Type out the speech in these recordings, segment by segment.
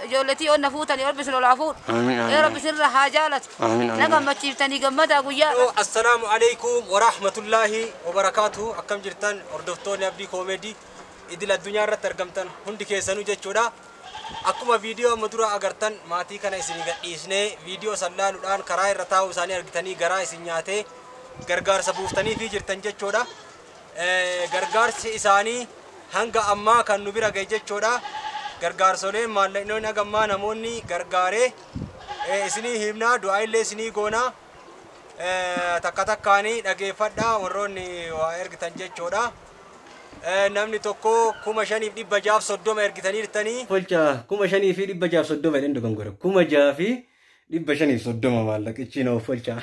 Ijoolletii onna fuutanii rabbi sin olaa fuudhu. Ee rabbi sirra haa jaalatu. Na gammachiiftanii gammadaa guyyaa. Assalaamu alaikum wa rahmatullahi wa barakaatuhu. Akkam jirtan hordoftoonni Abdii Koomeedii idil addunyaa irratti argamtan hundi keessanuu jechuudha. Akkuma viidiyoo amma dura agartan maatii kana isin gadhiisnee viidiyoo san laaluudhaan karaa irra taa'uu isaanii argitanii garaa isin nyaatee gargaarsa buuftanii fi jirtan jechuudha. Gargaarsi isaanii hanga ammaa kan nu bira ga'e jechuudha. Gargaarsoleen maallaqnoonni hanga ammaa namoonni gargaaree isinii himnaa du'aa illee isinii goonaa takka takkaanii dhageeffadhaa warroonni waa ergitan jechuudha. Namni tokko 5630 ergitanii jirtanii. Tolcha 5630 jedhan dogongora. 6530 maallaqichi na offolcha.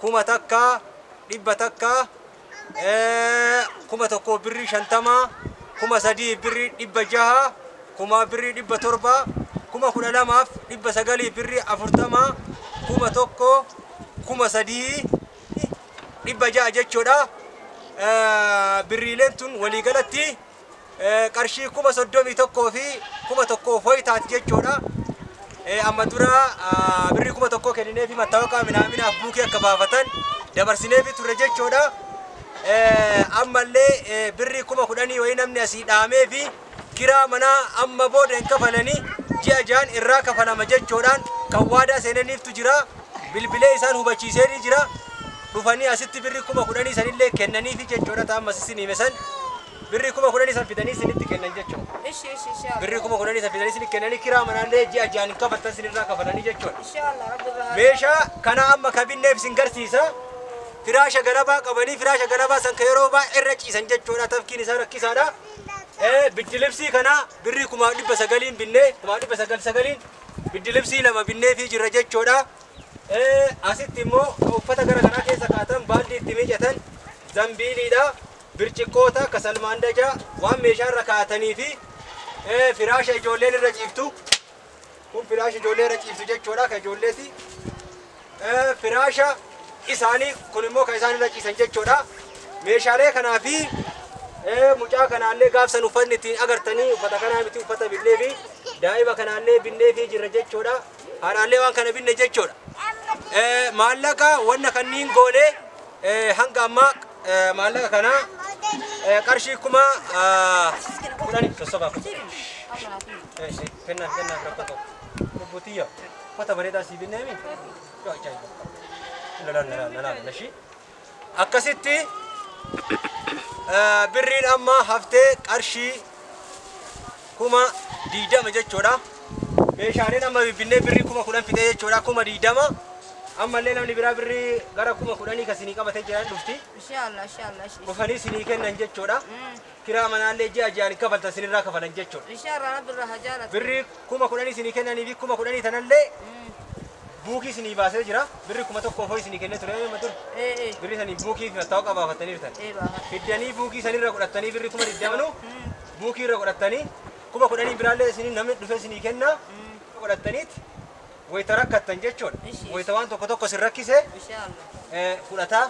1000 100 1000 birrii 50 3000 birrii 600 1000 birrii 700 12900 birrii 40 1000 3000 600 jechuudha. Birriileen tun waliigalatti qarshii 31,000 fi 1000 foyitaati jechuudha. Amma dura birrii 1000 kenninee fi mattaawaqaa minaaminaaf buukii akka baafatan dabarsinee fi turre jechuudha. Ammallee birrii 10,000 wayii namni asii dhaamee fi kiraa manaa amma booda hin kafalanii ji'a ja'an irraa kafalama jechuudhaan kan waadaa seenaniiftu jira. Bilbilee isaan hubachiisee ni jira. Dhufanii asitti birrii 10,000 sanillee kennaniifi jechuudha. Ta'ammas isin hime san birrii 10,000 san fidanii isinitti kennan jechuudha. Birrii 10,000 san fidanii isinitti kennanii kiraa manaallee ji'a ja'an hin kafaltan isinirraa kafalanii jechuudha. Meeshaa kana amma kabinneef isin garsiisa. Firaasha galabaa qabanii firaasha galabaa san yeroo baay'ee irra ciisan jechuudha. Tafkiin isaa rakkisaadha. Biddilibsii kana birrii 900 binnee 999 biddilibsii 2 binnee fi jirra jechuudha. Asitti immoo uffata gara garaa keessa kaatan baaldii itti miicatan zambiiliidha. Birciqqoota kasalmaandajaa waan meeshaa irra kaatanii fi firaasha ijoolleen irra ciiftu. Kun firaasha ijoollee irra ciiftu jechuudha. Kan ijoolleeti. Firaasha isaanii kun immoo kan isaan irra ciisan jechuudha. Meeshaalee kanaa fi mucaa kanaallee gaafsan uffanni ittiin agartanii uffata kanaa miti uffata binnee fi daa'ima kanaallee binnee fi jirra jechuudha. Haadhaallee waan kana binne jechuudha. Maallaqa wanna kanniin goonee hanga ammaa maallaqa kanaa qarshii 10,000 sossobaa. Kennaa kennaa rakkoo tokko. Lubbutiyya uffata bareedaa sii binnee mi? Akkasitti birriin amma haftee qarshii 20,000 jechuudha. Meeshaaleen amma binnee birrii 10,000 fixee jechuudha. 20,000 ammallee namni biraa birrii gara 10,000 kan isinii qabatee jiran dhufti. Dhufanii isinii kennan jechuudha. Kiraa manaallee ji'a ji'aan kafaltan isinirraa kafalan jechuudha. Birrii 10,000 isinii kennanii fi 10,000 tanallee buukii isinii baasee jira. Birrii 1000 foo isinii kennee ture amma ture. Birrii sanii buukii fi mattaawaqaa baafatanii jirtan. Fiddanii buukii sanirra godhatanii birrii 20,000 buukii irra godhatanii 10,000 biraallee isinii namni dhufee isinii kenna godhataniiti wayita rakkattan jechuudha. Wayita waan tokko tokko isin rakkise fudhataa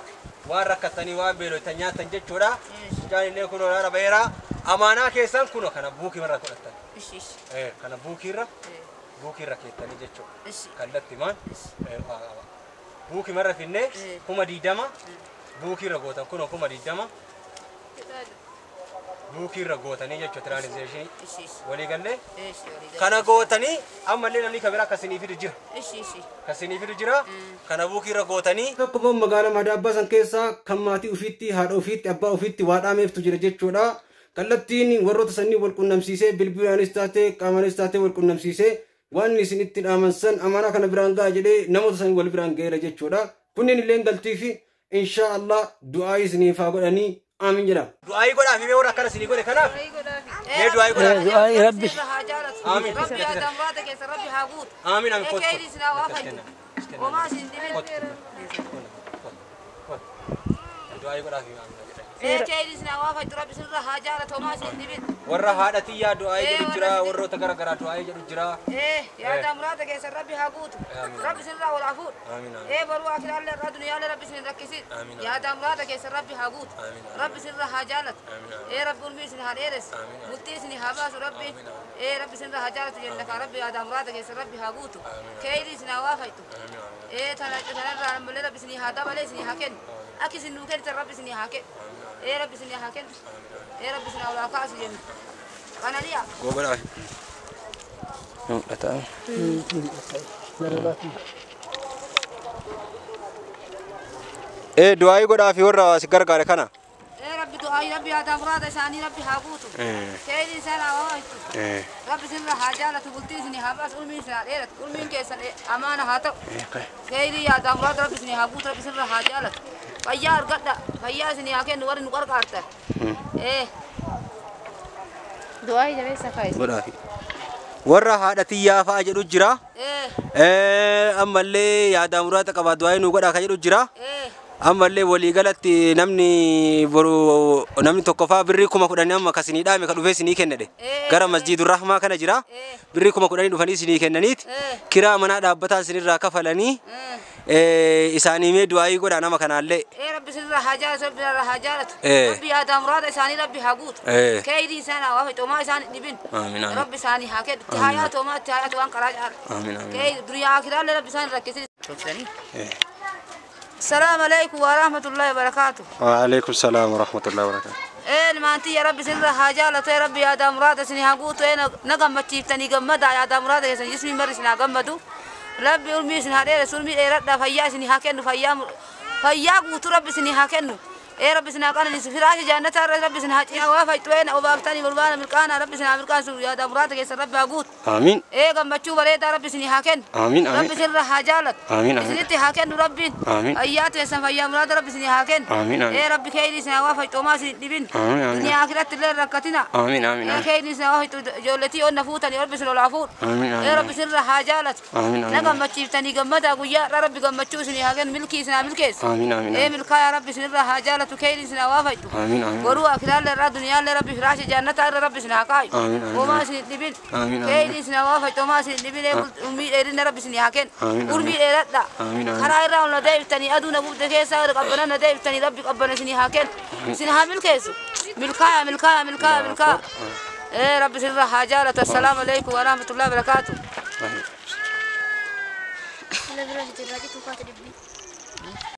waan rakkattanii waan beeloftan nyaattan jechuudha. Mucaan illee kun olaanaa ba'eera. Amaanaa keessan kun kana buukii irra godhattan. Kana buukii irra keettanii jechuudha. Kallatti maan buukii marra finnee 20,000 buukii irra gootan kun 20,000 buukii irra gootanii jechuudha tiraansleeshinii walii gallee kana gootanii ammallee namni kan biraa akkasii fidu jira. Akkasii fidu jira kana buukii irra gootanii. Tokko magaalaa Madaabbaa san keessaa kan maatii ofiitti haadha ofiitti abbaa ofiitti waa dhaameeftu jira jechuudha. Kallattiin warroota sanii wal qunnamsiisee bilbilaanis taatee qaamaanis taatee wal qunnamsiisee waan isin itti dhaaman san amaanaa kana biraan ga'a jedhee namoota sanii wal biraan ga'eera jechuudha. Kunneen illee galtii fi insha Allah du'aa isiniif haa godhanii aamin jedha. Du'aayii godhaaf himee warra akkana isinii godhe kanaaf. Mee du'aayii godhaaf. Du'aayii rabbi. Amiin. Rabbi yaada muraada keessa Rabbi haa guutu. Amiin amiin. Ee keeyri isin haa waafaytu. Homaa isin dhibin. Du'aa godhaa fi amiin. Ee keeyri isin haa waafaytu Rabbi isinirra haa jaalatu homaa isin dhibin. Warra haadha tiyyaa du'aa jedhu jira, warroota gara garaa du'aa jedhu jira. Ee yaada muraada keessa Rabbi haa guutu. Rabbi isinirraa wal hafuudhu. Ee baruu akiraallee irraa duniyaallee Rabbi isin rakkisin. Yaada muraada keessa Rabbi haa guutu. Rabbi isinirra haa jaalatu. Ee Rabbi ulmii isin haa dheeressu. Bultii isin haa baasu Rabbi. Ee Rabbi isinirra haa jaalatu jenna kaa Rabbi yaada muraada keessa Rabbi haa guutu. Keeyri isin haa waafaytu. Ee tanarraa ammallee Rabbi isin haa dabalee isin haa kennu. Akka isin nuu kennitan Rabbi isin haa kennu. Ee Rabbi isin haa kennu. Ee Rabbi isin haa olaa kaasu jenna. Qananiyaa. Gogodhaa. Mul'ata. Ee du'aa godhaa fi warra si gargaare kana. Ee Rabbi du'aa Rabbi yaada muraada isaanii Rabbi haa guutu. Keeyri isaan haa waafaytu. Rabbi isinirra haa jaalatu bultii isin haa baasu ulmiin isin haa dheeratu ulmiin keessan amaana haa ta'u. Keeyri yaada muraada Rabbi isin haa guutu Rabbi isinirra haa jaalatu. Fayyaa argadha fayyaa isin haa kennu warri nu qarqaartan. Ee. Du'aa jabeessa kaa'i. Godhaa fi. Warra haadha tiyyaa fa'a jedhu jira. Ee. Ammallee yaada muraada qaba du'aa nu godhaa ka jedhu jira. Ee. Ammallee waliigalatti namni boru namni tokko fa'aa birrii 10,000 amma kasinii dhaame ka dhufee sinii kennedhe. Gara masjiidu rahmaa kana jira. Birrii 10,000 dhufanii sinii kennaniit. Kiraa manaa dhaabbataa sinirraa kafalanii isaanii mee du'aayii godhaa nama kanaallee. Ee Rabbi isinirra haa jaalatu Rabbi irra haa jaalatu. Rabbi yaada muraada isaanii Rabbi haa guutu. Keeyri isaan haa waafaytu homaa isaan hin dhibin. Rabbi isaanii haa kennu. Itti haa yaatu homaa itti haa yaatu waan karaa caala. Keeyri duniyaa akiraallee Rabbi isaan hin rakkisin. السلام عليكم ورحمة الله وبركاته. وعليكم السلام ورحمة الله وبركاته. إيه المانتي يا ربي سر حاجة يا ربي يا دام مراد سني هقوت إيه نقم تشيفتني قمد يا دام مراد يا سن جسمي مر سنا قمدو ربي أمي سن هذا رسول مي إيه رد فيا سني هكنو فيا فيا قوت ربي سني هكنو إيه ربي سنا كان نسفراش جنة ربي سنا هاي وافيت وين أو بابتني والبانا ملكانا ربي سنا ملكان سو يا دام مراد يا ربي هقوت. آمين. إيه قم بتشوف بريد ربي سني هكن. آمين آمين. ربي سر حاجالك. آمين آمين. سنتي هكن ربي. آمين. أيات يا سن فيا مراد ربي سني هكن. آمين آمين. إيه ربي خيري سنا وافيت وما سن دبن. آمين آمين. دنيا آخرت الليل ركتنا. آمين آمين. إيه خيري سنا وافيت جولتي أو نفوتني ربي سن العفو. آمين آمين. إيه ربي سر حاجالك. آمين آمين. نقم بتشيفتني قمدا ويا ربي قم بتشوف سني هكن ملكي سنا ملكيس. آمين آمين. إيه ملكا يا ربي سن حاجالك خيري سنا وافيت. آمين آمين. وروا خلال الدنيا ربي فراش جنة ربي سنا كاي. آمين آمين. وما سن دبن. آمين خيري سنا وافيت وما سن دبن أمي إيرنا ربي سن هكن. آمين أمي إيرنا. آمين آمين. خلاص راون نديفتني أدونا بوب دكيسة ربنا نديفتني ربي قبنا سن هكن. سن هامل كيس. ملكا ملكا ملكا ملكا. إيه ربي سر حاجة السلام عليكم ورحمة الله وبركاته.